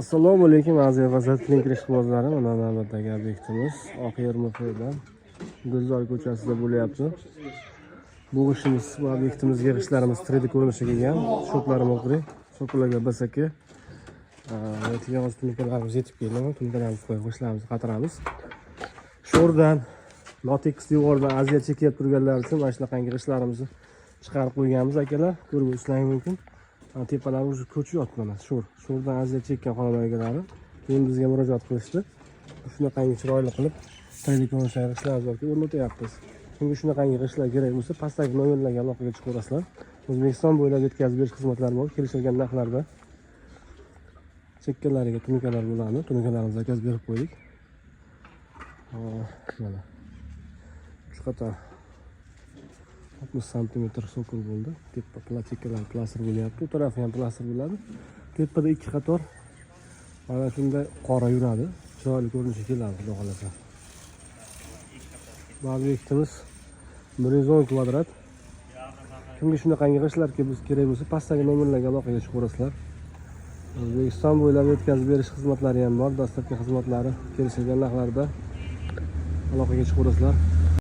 Assalomu alaykum, aziz va klinik ishqibozlari. Mana navbatdagi obyektimiz Oq Yer MFdan Gulzor ko'chasida bo'lyapti. Bu g'ishtimiz, bu obyektimizga g'ishtlarimiz 3D ko'rinishga kelgan. Shoplari мокрый, sokalarga BSK. Ertaga hozir tunukalarimiz yetib keldi. Tunukalarimizni qo'yib, g'ishtlarimizni qatiramiz. Sho'rdan, notekis devordan aziyat chekayap turganlar uchun mana shunaqangi g'ishtlarimizni chiqarib qo'yganmiz, akalar. Ko'rib o'tishlaring mumkin. Mana tepalari уже ko'chyapti, mana sho'r. Sho'rdan aziyat chekkan xonadon egalari keyin bizga murojaat qilishdi. Shunaqangi chiroyli qilib 3D ko'rinishdagi g'ishtlarimiz borki, o'rnatyapmiz. Kimga shunaqangi g'ishtlar kerak bo'lsa, pastdagi nomerlarga aloqaga chiqaverasizlar. O'zbekiston bo'ylab yetkazib berish xizmatlari bor, kelishilgan narxlarda. Chekkalariga tunukalar bo'ladi. Tunukalarni заказ berib qo'ydik. Mana uch qator 60 santimetr сокол bo'ldi. Tepa chekkalari plastr bo'lyapti. U tarafi ham plastr bo'ladi. Tepada ikki qator mana shunday qora yuradi. Chiroyli ko'rinishga keladi, xudo xohlasa. Bu obyektimiz 110 kvadrat. Kimga shunaqangi g'ishtlar kerak bo'lsa, pastdagi nomerlarga aloqaga chiqaverasizlar. O'zbekiston bo'ylab yetkazib berish xizmatlari ham bor, доставка xizmatlari kelishilgan narxlarda, aloqaga chiqaverasizlar.